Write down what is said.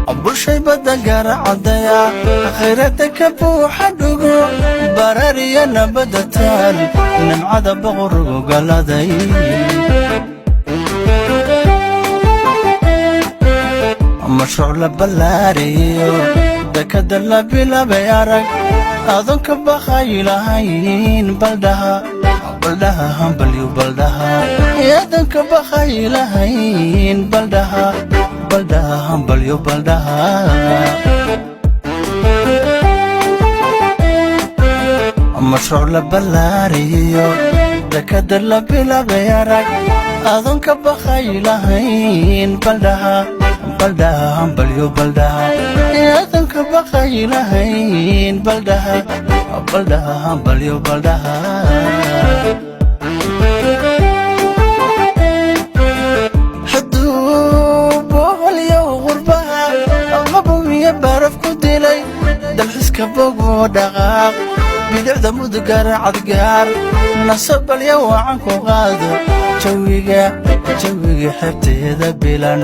Bulshay badda gaaracadaya, khayraadka ka buuxa dhugo, barariya nabadda taal, nimcada boqorgu galaday. Mashruuc la ballaariyo, dekada la bilaabay arag, adoon ka bakay lahayn baldhaha, baldhaha hambalyo, baldhaha adoon ka bakay lahayn baldhaha, baldhaha hambalyo, baldhaha. Mashruuc la ballaariyo, dekada la bilaabay arag, adoon ka bakay lahayn baldhaha, baldhaha hambalyo, baldhaha adoon ka bakay lahayn baldhaha, baldhaha hambalyo, baldhaha. Hadduu boholyow qurbaha qabowiyo baraf ku dilay, dalxiska bogoo dhaqaaq, bidicda mudugara cadgaar, nasabalya wacan ku qaado jawiga, jawiga xebteeda bilan.